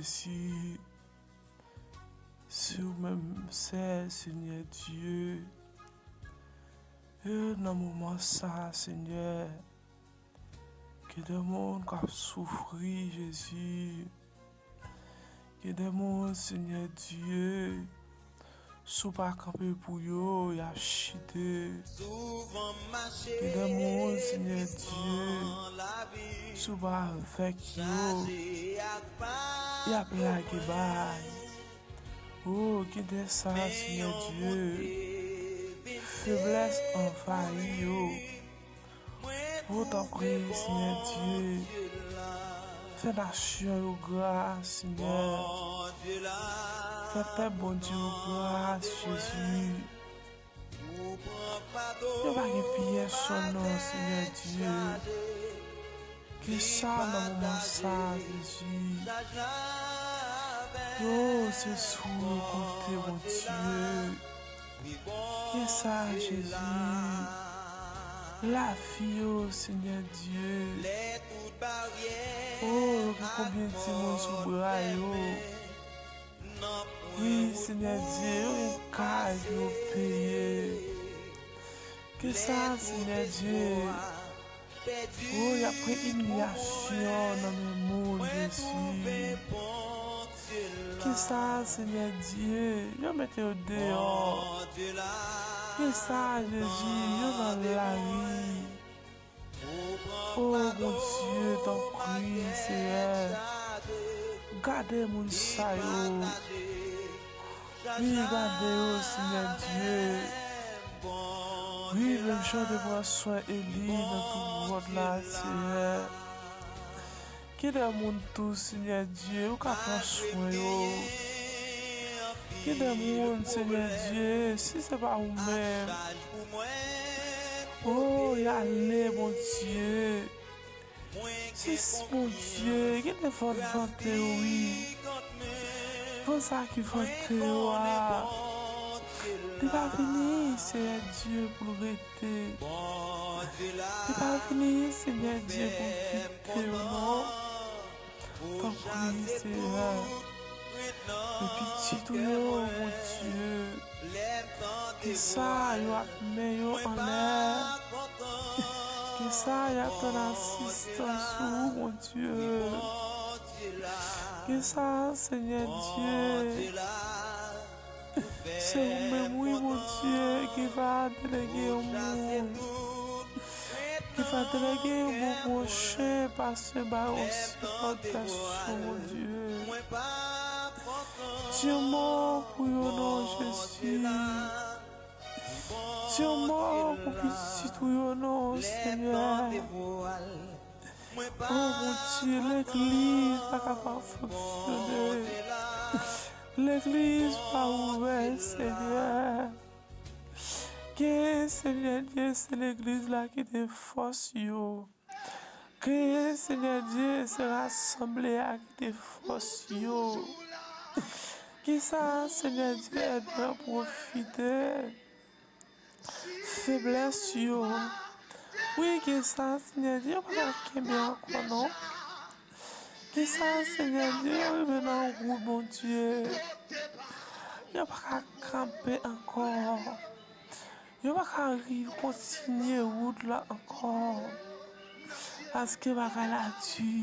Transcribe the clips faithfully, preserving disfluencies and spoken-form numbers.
Jezi, si ou menm sèl, Senyè Dye, e nan moman sa, Senyè, gen de moun k ap soufri, Jezi. Gen de moun, Senyè Dye, si w pa kanpe pou yo, y ap chite. Gen de moun, Senyè Dye, si w pa avèk yo, y ap lage bay. O, gen de sa, Senyè Dye, feblès anvayi yo. O, tanpri, Senyè Dye, fè nasyon yo gras, Senyè. Fè pèp Bondye yo gras, Jezi. Yo pa gen pyès non, Senyè Dye. Gen sa nan moman sa, Jezi. Yo, se sou ou yo konte, Bondye. Gen sa, Jezi. Lavi yo, Senyè Dye. O, yo gen konbyen timoun sou bra yo? Wi, Senyè Dye, yo gen kay pou yo peye. Gen sa, Senyè Dye. O, y ap pran imilyasyon nan men moun, Jezi. Gen sa, Senyè Dye, yo mete yo deyò. Gen sa, Jezi, yo nan lari. O, Bondye, tanpri, Seyè, gade moun sa yo. Wi, gade yo, Senyè Dye. Wi, menm jan w te pran swen Eli nan tou gwòt la, Seyè. Gen de moun tou, Senyè Dye, ou ka pran swen yo. Gen de moun, Senyè Dye, si se pa ou menm, o, y ale, Bondye. Si, Bondye, gen de van vante yo, wi. Van sa ki vante yo a, li pa vini, Seyè Dye, pou l rete. Li pa vini, Senyè Dye, pou l kite yo, non. Tanpri, Seyè. Men pitit ou yo, Bondye. Gen sa yo ak men yo anlè. Gen sa y ap tann asistans ou, Bondye. Gen sa, Senyè Dye. Se ou menm, wi, Bondye, ki va delege yon moun, ki va delege yon bon pwochen, pase ba yon sèlòt pèsonn, Bondye. Di yon mo pou yo, non, Jezi. Di yon mo pou pitit ou yo, non, Senyè. O Bondye, legliz pa kapab fonksyone. Legliz pa ouvè, Senyè. Gen, Senyè Dye, se legliz la ki te fòs yo. Gen, Senyè Dye, se rasanble a ki te fòs yo. Gen sa, Senyè Dye, ènmi an pwofite. Feblès yo. Wi, gen sa, Senyè Dye, yo pa ka kenbe ankò, non. Gen sa, Senyè Dye, yo rive nan wout, Bondye. Yo pa ka kanpe ankò. Yo pa ka rive kontinye wout la ankò. Paske bagay la di.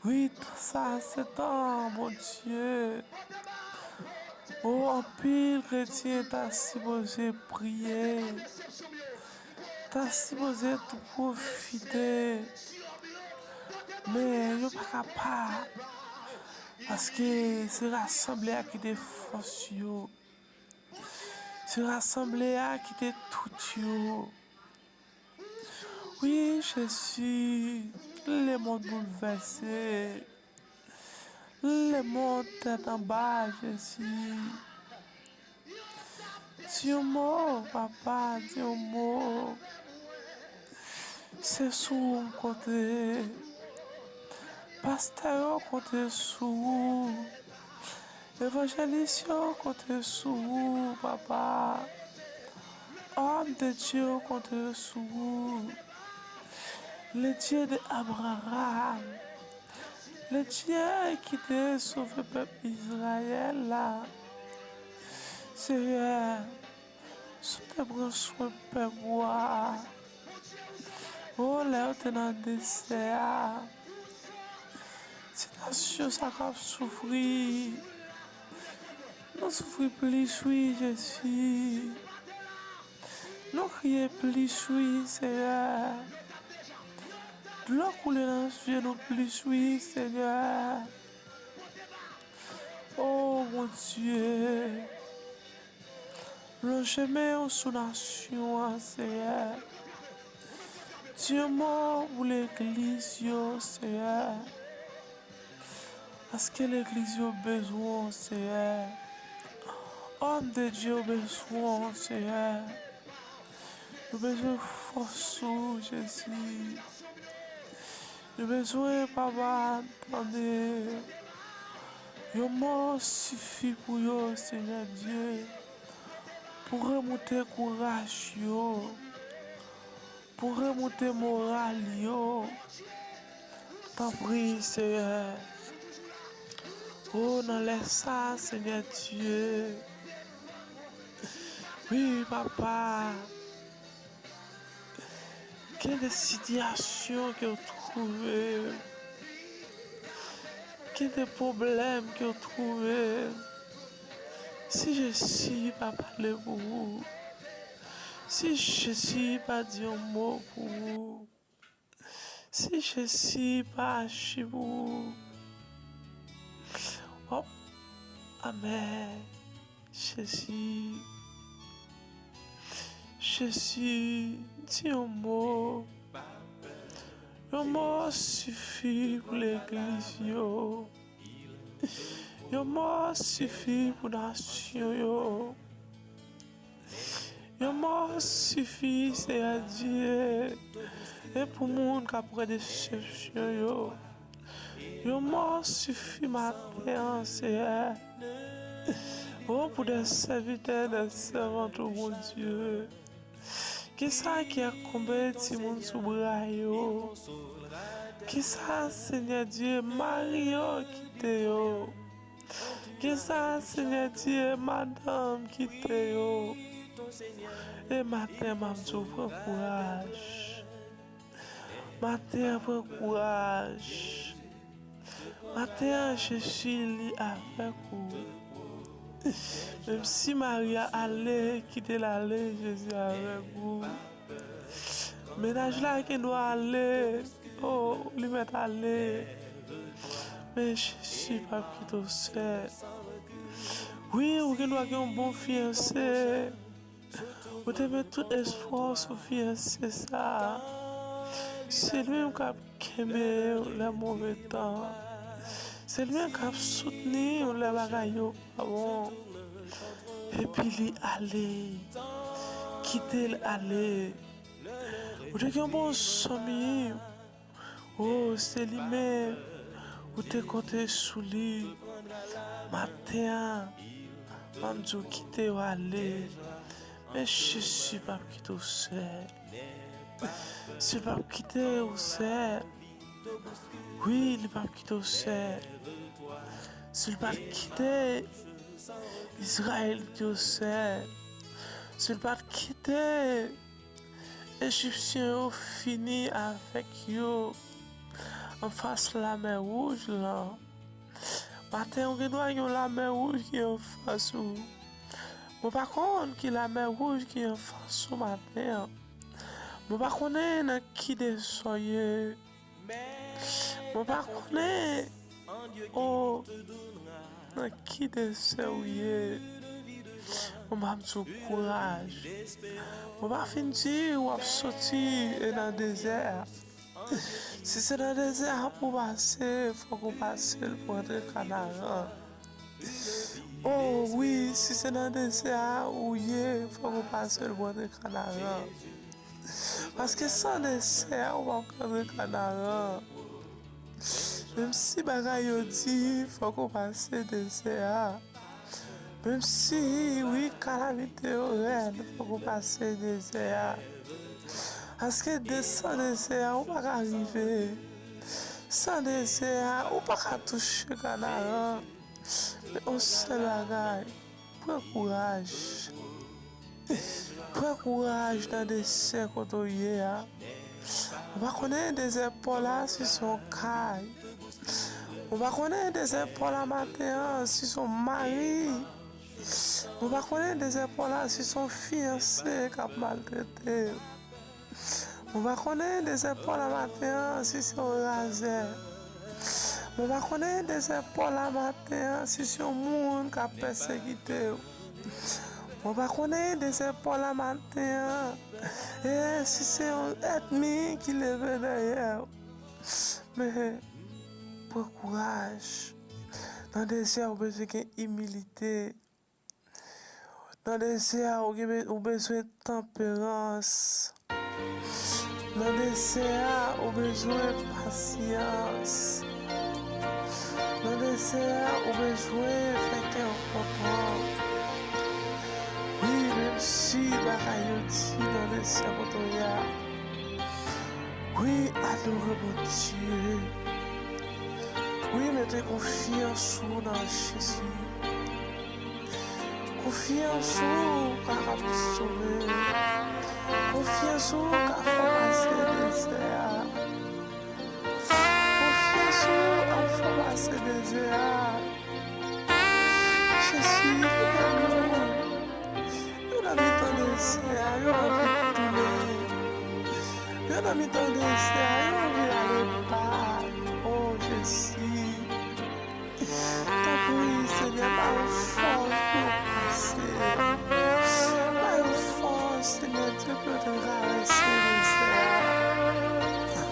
Wi, tan sa se tan Bondye. O, anpil kretyen ta sipoze priye, ta sipoze tou pwofite, men yo pa kapab, paske se rasanble a ki te fòs yo. Se rasanble a ki te tout yo. Wi, Jezi, lemonn boulvèse. Lemonn tèt anba, Jezi. Di yon mo, papa, di yon mo. Se sou ou m konte. Pastè yo konte sou ou. Evanjelis yo konte sou ou, papa. Òm de Dye yo konte sou ou. Le Dye de Abraram, Letye ki te sove pèp Izrayèl la, Seyè, si w te pran swen pèp ou a, o, lè yo te nan dezè a, ti nasyon sa k ap soufri, nou soufri plis, wi, Jezi. Nou kriye plis, wi, Seyè. Dlo koule nan je nou plis, wi, Senyè. O Bondye, lonje men w sou nasyon an, Seyè. Di yon mo pou legliz yo, Seyè. Paske legliz yo bezwen w, Seyè. Òm de Dye yo bezwen w, Seyè. Yo bezwen fòs ou, Jezi. Yo bezwen, Papa, tande. Yon mo sifi pou yo, Senyè Dye, pou remoute kouraj yo, pou remoute moral yo. Tanpri, Seyè. O, nan lè sa, Senyè Dye. Wi, Papa. Gen de sitiyasyon ke w twouve, gen de pwoblèm ke w twouve. Si Jezi pa pale pou ou, si Jezi pa di yon mo pou ou, si Jezi pa aji pou ou, w ap, amèn, Jezi, Jezi, di yon mo. Yon mo sifi pou legliz yo. Yon mo sifi pou nasyon yo. Yon mo sifi, Seyè Dye, e pou moun k ap pran desepsyon yo. Yon mo sifi maten an, Seyè. O, pou de sèvitè, de sèvant ou, Bondye. Kisa ki enkonbe timoun sou bra yo? Kisa, Senyè Dye, mari yo kite yo? Kisa, Senyè Dye, madanm kite yo? E maten an, m ap di w, pran kouraj. Maten an, pran kouraj. Maten an, Jezi, li avèk ou. Menm si mari a ale, kite l ale, Jezi avèk ou. Mennaj la gen dwa ale, o, li mèt ale. Men Jezi p ap kite w sèl. Wi, ou gen dwa gen yon bon fiyanse. Ou te met tout espwa w sou fiyanse sa a. Se li menm k ap kenbe w lè move tan. Se li menm k ap soutni w lè bagay yo pa bon. Epi li ale. Kite l ale. Ou te gen yon bon zanmi. O, se li menm, ou te konte sou li. Maten an, m ap di w kite yo ale. Men Jezi p ap kite w sèl. Si l p ap kite w sèl, wi, li p ap kite w sèl. Si l pa t kite Izrayèl kite w sèl, si l pa t kite Ejipsyen yo fini avèk yo anfas Lamè Wouj lan. Maten, ou gen dwa gen yon Lamè Wouj ki anfas ou. Mwen pa konn ki Lamè Wouj ki anfas ou maten an. Mwen pa konnen nan ki dezè w ye. Mwen pa konnen, o, nan ki dezè w ye. Mwen p ap di w kouraj. Mwen pa fin di w ap soti e nan dezè a. Si se nan dezè a pou w pase, fòk ou pase l pou antre Kanaran. O wi, si se nan dezè a ou ye, fòk ou pase l pou antre Kanaran. Paske san dezè a, ou p ap ka antre Kanaran. Menm si bagay yo di, fòk ou pase dezè a. Menm si, wi, kalamite yo rèd, fòk ou pase dezè a. Paske de san dezè a, ou pa ka rive. San dezè a, ou pa ka touche Kanaran. Men yon sèl bagay, pran kouraj. Pran kouraj nan dezè kote w ye a. Ou pa konnen dezè pa w la si se yon kay. Ou pa konnen dezè pa w la maten an si se yon mari. Ou pa konnen dezè pa w la si se yon fiyanse k ap maltrete w. Ou pa konnen dezè pa w la maten an si se yon razè. Ou pa konnen dezè pa w la maten an si se yon moun k ap pèsekite w. Ou pa konnen dezè pa w la maten an, e si se yon ènmi ki leve dèyè w. Men, pran kouraj. Nan dezè a, ou bezwen gen imilite. Nan dezè a, ou gen be-, ou bezwen tanperans. Nan dezè a, ou bezwen pasyans. Nan dezè a, ou bezwen fè kè w kontan. Wi, menm si bagay yo di nan dezè kote w ye a. Wi, adore Bondye. Wi, mete konfyans ou nan Jezi. Konfyans ou ka ap sove. Konfyans ou ka fè w pase dezè a. Konfyans ou ap fè w pase dezè a. Jezi, kite nou. Yo nan mitan dezè a, yo anvi tounen. Yo nan mitan dezè a, yo anvi ale pa. O Jezi. Tanpri, Senyè, ba yo fòs pou yo pase. Ba yo fòs, Senyè Dye, pou yo travèse dezè a.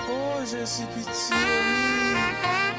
O Jezi, pitye, wi.